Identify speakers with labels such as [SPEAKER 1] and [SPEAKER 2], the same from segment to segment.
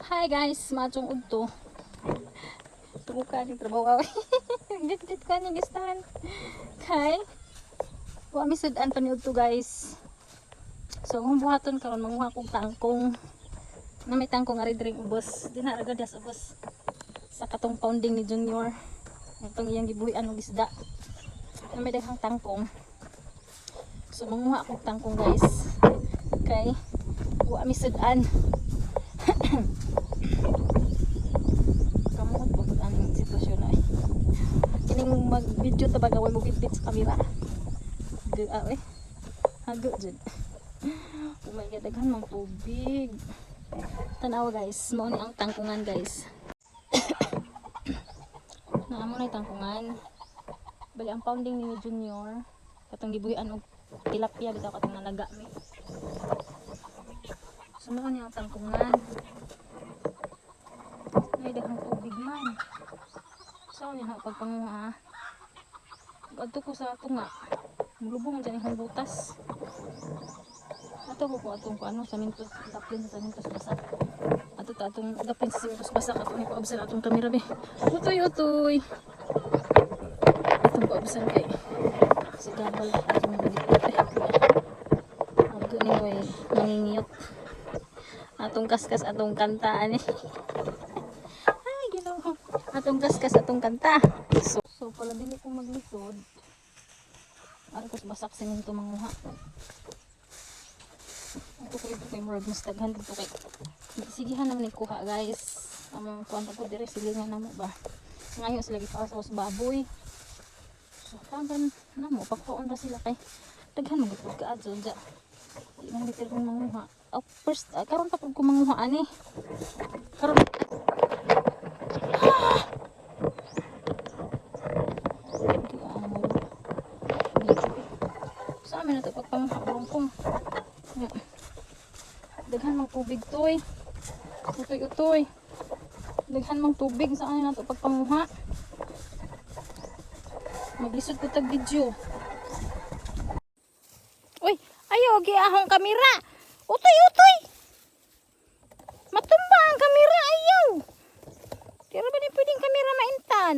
[SPEAKER 1] Hi guys, maadtong udto. Tumuka ni trabaho. Bit-bit ko ni gistahan. Kay wa mi sud-an pa ni udto, guys. So kung buhaton karon, manguha kog tangkong na may tangkong ari diri ubos. Dinha ra gud sa ubos. Sa katong pounding ni Junior. Itong iyang gibuhian og isda. Na may daghang tangkong. So manguha kog tangkong, guys. Kay wa mi sud-an. Kamuot ba pud ang sitwasyon ay. Kining mag-video ta ba gawin mo bitbit sa kamera. Di ah eh. Hago jud. Oh my God, daghan mang tubig. Tanawa guys, mao ni ang tangkungan, guys. Naa mo na tangkungan. Bali ang pounding ni Junior katong gibuhian og tilapia bitaw, katong nalaga mi. So mao ni ang tangkungan. Ay, daghang tubig man. So niya pagpanguha. Adto ko sa tunga. Mulubong dyan ang butas. Ato ko atong ko ano sa mintos, daplin sa mintos basak. Ato ta atong daplin sa mintos basak, ato ni paubsan atong kamera be. Utoy, utoy. Atong paubsan kay si gabal atong bitbit eh. Ato ni way mangingiyot. Atong kaskas atong kanta ani. Ay, Ginoo. Atong kaskas atong kanta. So pala dili ko maglisod. Ari ko sa basak semento manguha. Ito ko ito kay murag mas daghan dito kay sigihan naman ni kuha, guys. Among kuan ko dire, silingan namo ba. Ngayon sila gipasaw sa baboy. So tagan namo pagkaon ra sila kay daghan man gud kaadto dya. Di man bitir kong manguha. Oh, first karon pa pud ko manguha ani. Karon. Ah! Di amo. Video eh. Sa amin na ito pagpanguha kong. Daghan mang tubig toy. Utoy, utoy. Daghan mang tubig sa amin na ito pagpanguha. Maglisod ko tag video. Uy, ayaw giahong kamera. Utoy, utoy. Matumba ang kamera, ayaw. Pero ba ni pwedeng kamera maintan?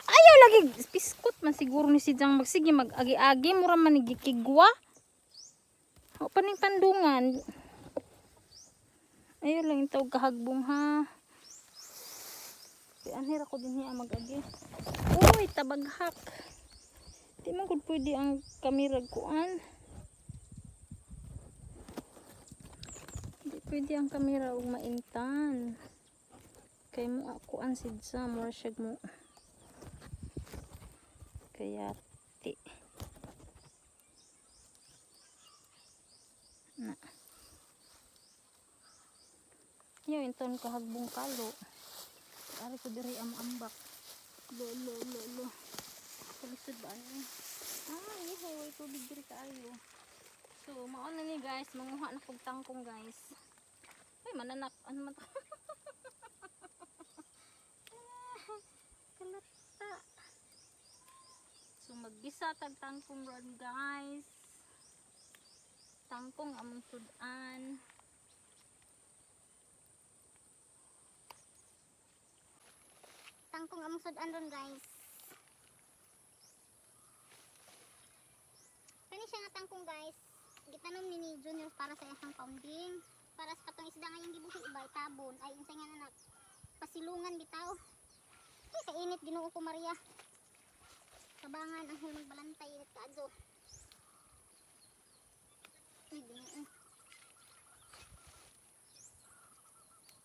[SPEAKER 1] Ayaw lagi piskot man siguro ni si Jang magsige mag-agi-agi mura man ni gikigwa. O paning pandungan. Ayaw lang yung tawag kahagbong ha. Di anhir ako din hiya mag-agi. Uy, tabaghak. Di man gud pwede ang kamera kuan. Di pwede ang kamera og maintan. Kay mo kuan sidsa, mura siya mo. Kaya ti. Na. Yo, inton kahagbong kalo. Ari ko diri am ambak. Lo lo lo lo. Kalisod ba ani? Ah, iho, way tubig diri kaayo. So, mao na ni guys, manguha na kog tangkong, guys. Ay, mananak ano man to? Kalata. So, maggisa tag tangkong ron, guys. Tangkong among sudan.
[SPEAKER 2] Tangkong among sudan ron, guys. Kani siya nga tangkong, guys. Gitanom ni Junior para sa iyang pounding. Para sa katong isda nga iyang gibuhi ba itabon ay unsa nga anak pasilungan bitaw. Ay, kainit, Ginoo ko Maria. Kabangan ang hulong balantay, init kaadyo. Ay, Ginoo.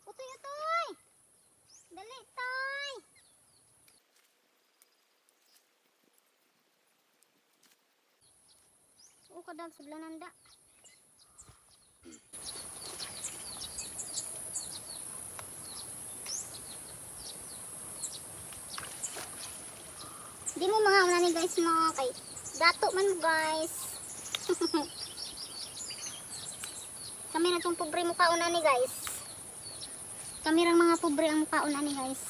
[SPEAKER 2] Utoy, utoy! Dali, tay! Oo, kadal, sudlanan da. Di mo mga una ni guys no, kay dato man mo, guys. Kami na tong pobre mukhaon ani, guys. Kami rang mga pobre ang mukhaon ani, guys.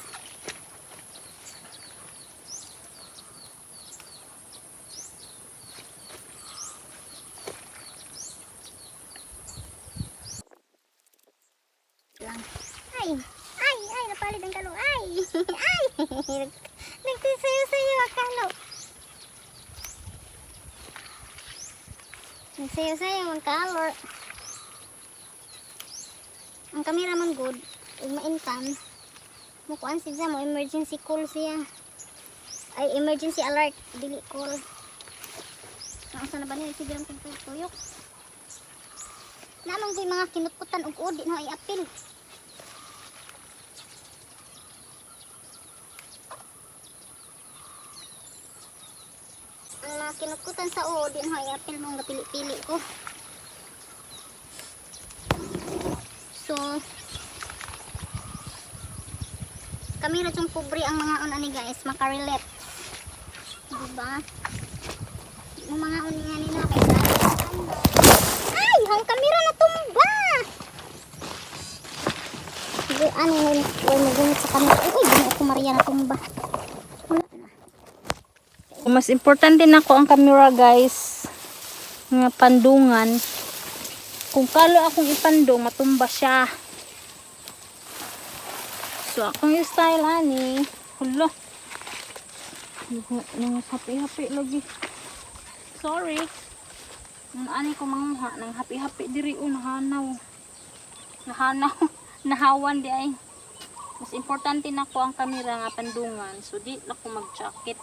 [SPEAKER 2] Lang. Ay, ay, ay, napalid ang kalo. Ay, ay. Nagsasayo-sayo ang kalo. Nagsayo-sayo ang kalo. Ang kamera man good, ug maintan. Mukuan siya mo emergency call siya. Ay, emergency alert, dili call. Naunsa na ba niya? Sige lang kung tuyok. Namang ko'y mga kinutkutan og udi no ay apil. Ang mga kinutkutan sa udi no ay apil mong gapili-pili ko. So, kami ra tong pobre ang mga ani, guys, makarelate. Diba? Yung mga nga nila kay sa. Ay, ang kamera na tumba. Sige, ano yun, uy, magunit sa kamera. Uy, uy, Ginoo ko Maria, na tumba. Wala na.
[SPEAKER 1] Mas importante na ako ang camera, guys, nga pandungan. Kung kalo akong ipandong, matumba siya. So akong yung style ani. Hala. Nang happy-happy lagi. Sorry. Nang ani ko manguha nang happy-happy diri o nahanaw. Nahanaw. Nahawan di ay. Mas importante na ko ang kamera nga pandungan. So di na ko mag-jacket.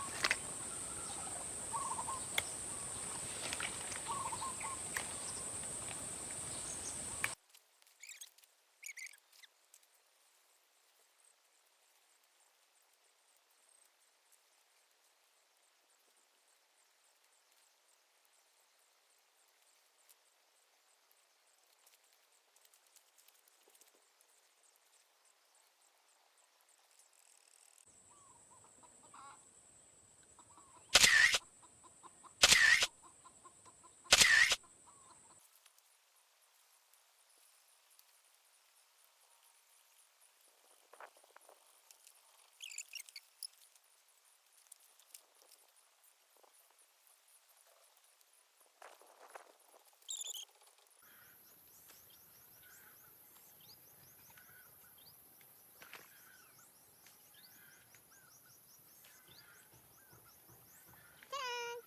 [SPEAKER 2] Tcharan!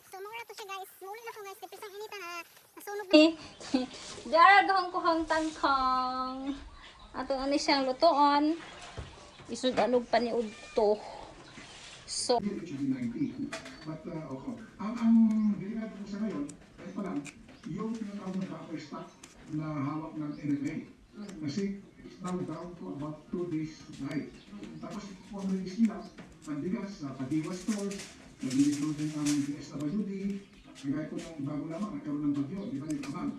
[SPEAKER 2] So, mura to siya, guys. Muli na ko, guys. Kaya pisang inita na nasunog na.
[SPEAKER 1] Daragong kuhang tangkong. Ato ano siyang lutoon. Isud anog pa ni udto. So,
[SPEAKER 3] It should be 90. But, oo. Ang delikado po sa ngayon, ay pa lang, yung tinatawag na buffer stock na hawak ng NFA. Kasi it's now down to about 2 days supply. Tapos, kung ang release nila, pandigas sa Padiwa stores, nag-withdraw din ang DSWD, kagaya ko ng bago lamang, nagkaroon ng bagyo, di ba, yung amang.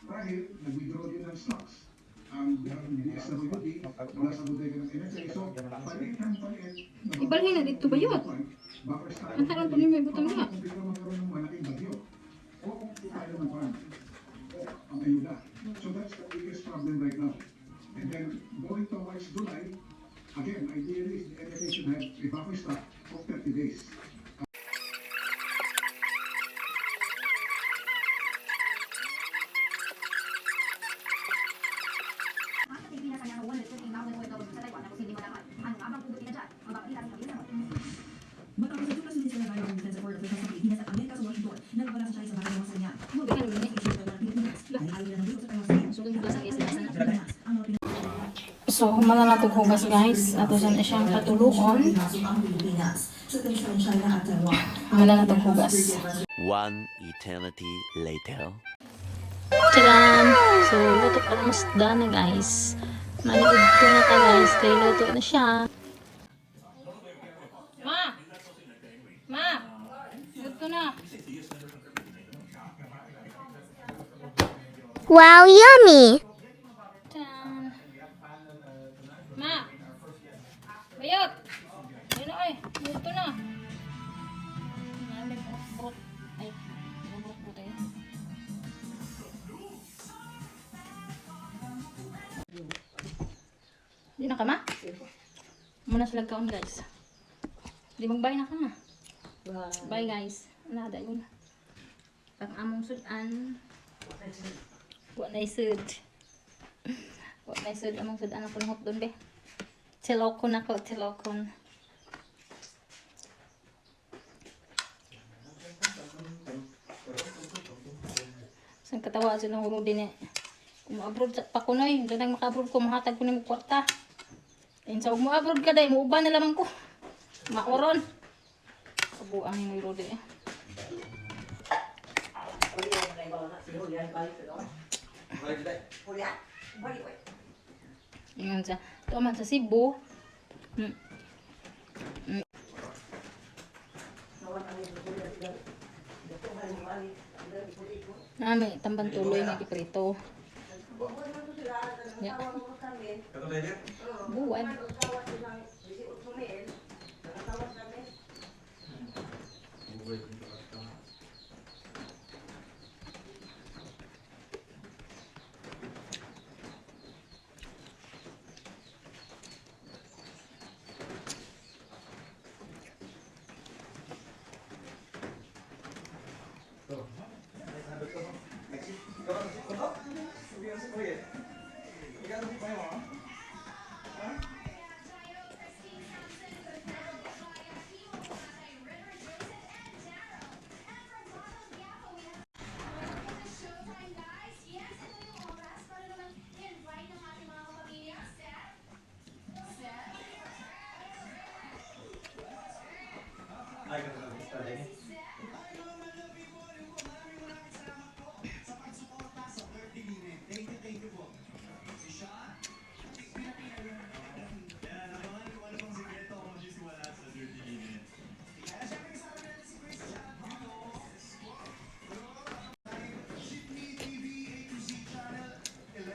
[SPEAKER 3] Dahil nag-withdraw din ng stocks ang DSWD mula sa bodega ng NFA. So, paliit ang paliit.
[SPEAKER 1] Ibalhin na dito ba yun?
[SPEAKER 3] Buffer stock.
[SPEAKER 1] Ang taron pa niyo may butang nga.
[SPEAKER 3] Kung bigla magkaroon ng malaking bagyo, o kung tayo ng farm, o ang ayuda. So that's the biggest problem right now. And then going towards July, again, ideally, the NFA should have a buffer stock of 30 days.
[SPEAKER 4] Matapos ang presidente sa National Defense Board of sa Pilipinas at Amerika sa Washington, nagwala sa siya sa bahay ng kanya.
[SPEAKER 1] So humana na itong hugas, guys. Ato sa na siyang patuluon. Humana na itong hugas.
[SPEAKER 5] One eternity later.
[SPEAKER 1] Tcharam! So, luto almost done na, guys. Maliod ko na ta, guys. Kay luto na siya. Ma! Ma! Luto na.
[SPEAKER 2] Wow, yummy!
[SPEAKER 1] Tcharam! Ma! Bayot! Ayun na ay. Luto na. Brot. Ay, brot brot tayo. Di na ka, ma? Muna sila kaon, guys. Di bang bye na ka na. Bye, guys. Nada yun. Pang among sudan. Wa na isud. Wa na isud among sud anak ko ng hotdog be. Tilokon ako, tilokon. Sang katawa sila ng din eh. Kung mo-abroad pa ko noy, danang maka-abroad ko mahatag ko nimo kwarta. Insa og mo-abroad ka day, muuban na lamang ko. Maoron. Kabuang ni Rudy eh. Ingon sa, tuwa man sa Cebu. Nami, tamban tuloy nga giprito. Ya. Buwan.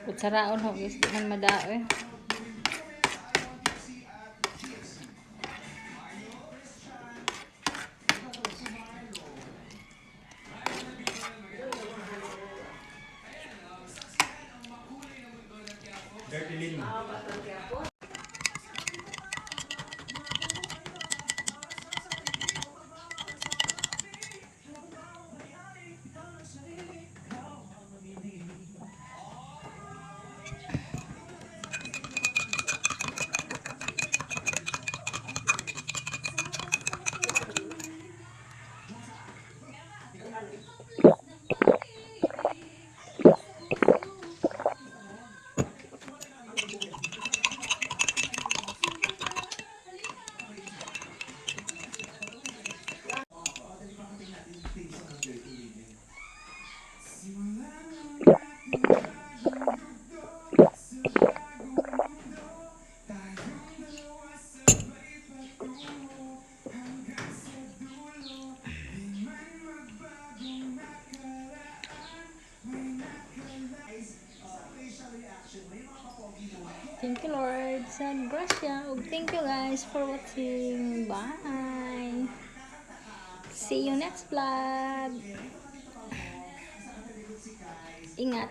[SPEAKER 1] Kutsaraon ho, guys. Di man madao eh. Thank you, Lord. Sa grasya. Ug thank you guys for watching. Bye. See you next vlog. Ingat.